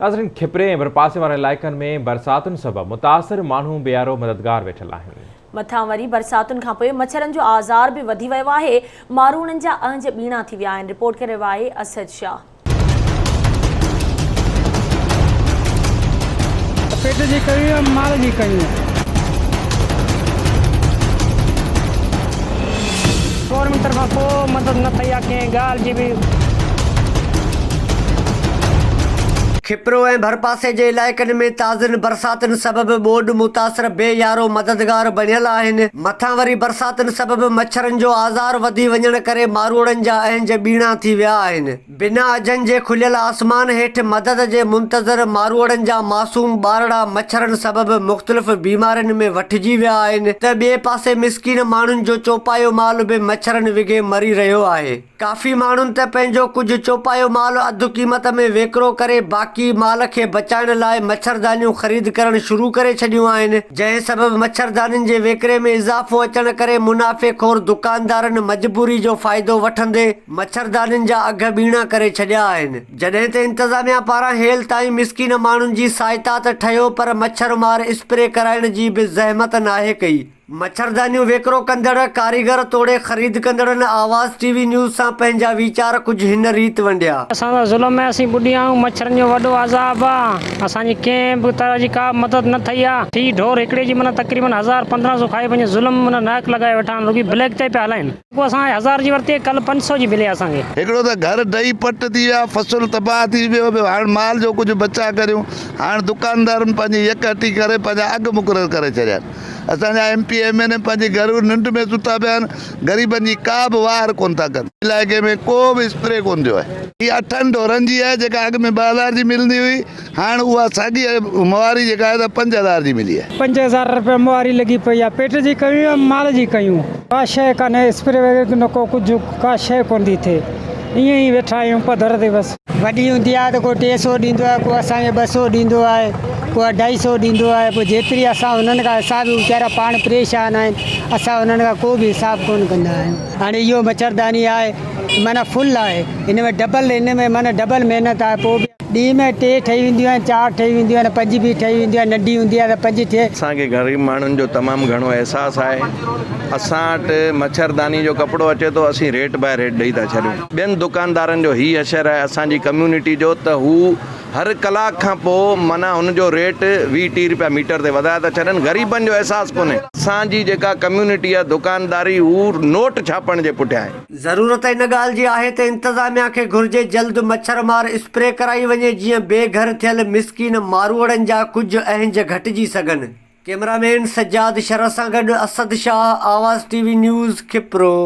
ناظرين کپري ۽ ڀرپاسي وارن علائقن ۾ برساتن سبب متاثر ماڻهو بي يارو مددگار ويٺل آهن. مٿان وري برساتن کانپوء مڇرن جو آزار به وڌي ويو آهي، ماروئڙن جا اهنج ٻيڻا ٿي ويا آهن، رپورٽ ڪري رهيو آهي اسد شاهه. پيٽ جي ڪيون يا مال جي ڪيون. گورنمينٽ طرفان ڪو مدد نه ٿئي آ ڪنهن ڳالهه جي به. کپرو ۽ ڀرپاسي جي علائقن ۾ تازين برساتن سبب ٻوڏ متاثر بي يارو مددگار بڻيل آهن، مٿان وري برساتن سبب مڇرن جو آزار وڌي وڃڻ ڪري ماروئڙن جا اهنج ٻيڻا ٿي ويا آهن. بنا اجهن جي کليل آسمان هيٺ مدد جي منتظر ماروئڙن جا معصوم ٻارڙا مڇرن سبب مختلف بيمارين ۾ وٺجي ويا آهن ته ٻئي پاسي مسڪين ماڻهن جو چوپايو مال به مڇرن وگهي مري رهيو آهي. ڪافي ماڻهن ته پنهنجو ڪجهه چوپايو مال اڌ قيمت ۾ ويڪرو ڪري باقي مال کي بچائڻ لاء مڇردانيون خريد ڪرڻ شروع ڪري ڇڏيون آهن جنهن سبب مڇردانين جي ويڪري ۾ اضافو اچڻ ڪري منافعي خور دڪاندارن مجبوري جو فائدو وٺندي مڇردانين جا اگهه ٻيڻا ڪري ڇڏيا آهن، جڏهن ته انتظاميا پاران هيل تائين مسڪين ماڻهن جي سهائتا ته ٺهيو پر مڇر مار اسپري ڪرائڻ جي به زحمت ناهي ڪئي. مڇردانيون ويڪرو ڪندڙ ڪاريگر توڙي خريد ڪندڙن آواز ٽي وي نيوز سان پنهنجا ويچار ڪجهه هن ريت ونڊيا. اسان سان ظلم ۽ اسين ٻڏي آهيون مڇرن جو وڏو عذاب آ اسان جي ڪنهن به طرح جي ڪا مدد نه ٿئي آ في ڍور هڪڙي جي معنيٰ تقريبن 1000 15 سو کائي پنهنجو ظلم معنيٰ ناحق لڳائي ويٺا آهن رڳي بليڪ تي پيا هلائين. پوء اسان کي هزار جي ورتي ڪلهه 500 جي ملي اسان کي. هڪڙو ته گهر ڊهي پٽ ٿي ويا، فصل تباهه ٿي ويو، ٻيو هاڻ مال جو ڪجهه بچاء ڪريون، هاڻ دڪاندارن پنهنجي يڪ هٽي ڪري پنهنجا اگهه مقرر ڪري ڇڏيا آهن. اسان جا ايم پي ايم اين اي پنهنجي گهرو ننڊ ۾ ستا پيا آهن، غريبن جي ڪا به واهر ڪونه ٿا ڪن. علائقي ۾ ڪو به اسپري ڪونه ٿيو آهي. هي اٺن ڍورن جي آهي جيڪا اڳ ۾ 2000 جي ملندي هئي، هاڻ اها ساڳي مواري جيڪا آهي سا 5000 جي ملي آهي. 5000 رپيا مواري لڳي پئي آهي پيٽ جي ڪيون يا مال جي ڪيون. ڪا شيء ڪانهي اسپري وغيره نه ڪو ڪجهه ڪا شيء ڪونه ٿي ٿئي ائين ئي ويٺا آهيون پڌر تي بس. وڏي هوندي آهي ته ڪو 300 ڏيندو آهي ڪو اسان کي 200 ڏيندو آهي ڪو اڍائي سو ڏيندو آهي پوء جيتري اسان انهن کان حساب هو ويچارا پاڻ پريشان آهن اسان انهن کان ڪو به حساب ڪونه ڪندا آهيون. هاڻي اهو مڇرداني آهي معنيٰ فل آهي ان ۾ ڊبل ان ۾ معنيٰ ڊبل محنت آهي پوء به. ڏينهن ۾ ٽي ٺهي وينديون آهن، چار ٺهي وينديون آهن، پنج به ٺهي وينديون آهن، ننڍي هوندي آهي ته پنج ٿئي. اسان کي غريب ماڻهن جو تمام گهڻو احساس آهي، اسان وٽ مڇرداني جو ڪپڙو اچي ٿو اسين ريٽ باء ريٽ ڏئي ٿا ڇڏيون، ٻين دڪاندارن جو هي حشر آهي اسان جي ڪميونٽي جو ته هو هر ڪلاڪ کان پوء معنيٰ هن جو ريٽ 20 30 رپيا ميٽر تي وڌائي ٿا ڇڏن، غريبن جو احساس ڪونهي. اسان جي جيڪا ڪميونٽي آهي دڪانداري هو نوٽ ڇاپڻ جي پٺيان آهي. ضرورت ان ڳالهه جي آهي ته انتظاميا کي گهرجي جلد مڇر مار اسپري ڪرائي وڃي جيئن بي گهر ٿيل مسڪين ماروئڙن جا ڪجهه اهنج گهٽجي سگهن. ڪئميرا مين سجاد شر سان گڏ اسد شاهه، آواز ٽي وي نيوز، کپرو.